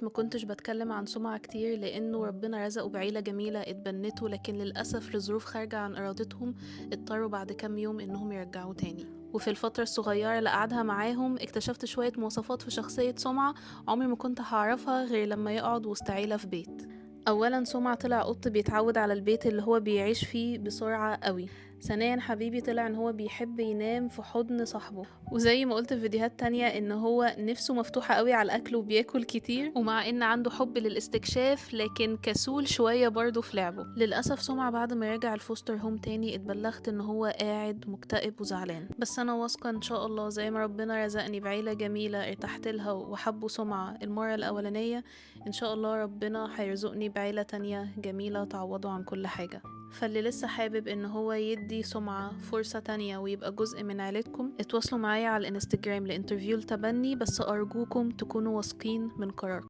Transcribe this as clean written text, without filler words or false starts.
ما كنتش بتكلم عن سمعة كتير لأنه ربنا رزقه بعيلة جميلة اتبنته، لكن للأسف لظروف خارجة عن إرادتهم اضطروا بعد كام يوم إنهم يرجعوه تاني. وفي الفترة الصغيرة اللي قعدها معاهم اكتشفت شوية مواصفات في شخصية سمعة عمري ما كنت هعرفها غير لما يقعد وسط عيلة في بيت. أولا سمعة طلع قط بيتعود على البيت اللي هو بيعيش فيه بسرعة قوي. ثانيا حبيبي طلع ان هو بيحب ينام في حضن صاحبه، وزي ما قلت في فيديوهات تانية ان هو نفسه مفتوحة قوي على الاكل وبياكل كتير، ومع ان عنده حب للاستكشاف لكن كسول شوية برضه في لعبه. للأسف سمعة بعد ما رجع ال foster home تاني اتبلغت ان هو قاعد مكتئب وزعلان، بس انا واثقة ان شاء الله زي ما ربنا رزقني بعيلة جميلة ارتحت لها وحبوا سمعة المرة الاولانية، ان شاء الله ربنا هيرزقني بعيلة تانية جميلة تعوضه عن كل حاجة. فاللي لسه حابب ان هو يدي سمعة فرصة تانية ويبقى جزء من عيلتكم، اتواصلوا معايا على الانستجرام ل interview التبني، بس ارجوكم تكونوا واثقين من قراركم.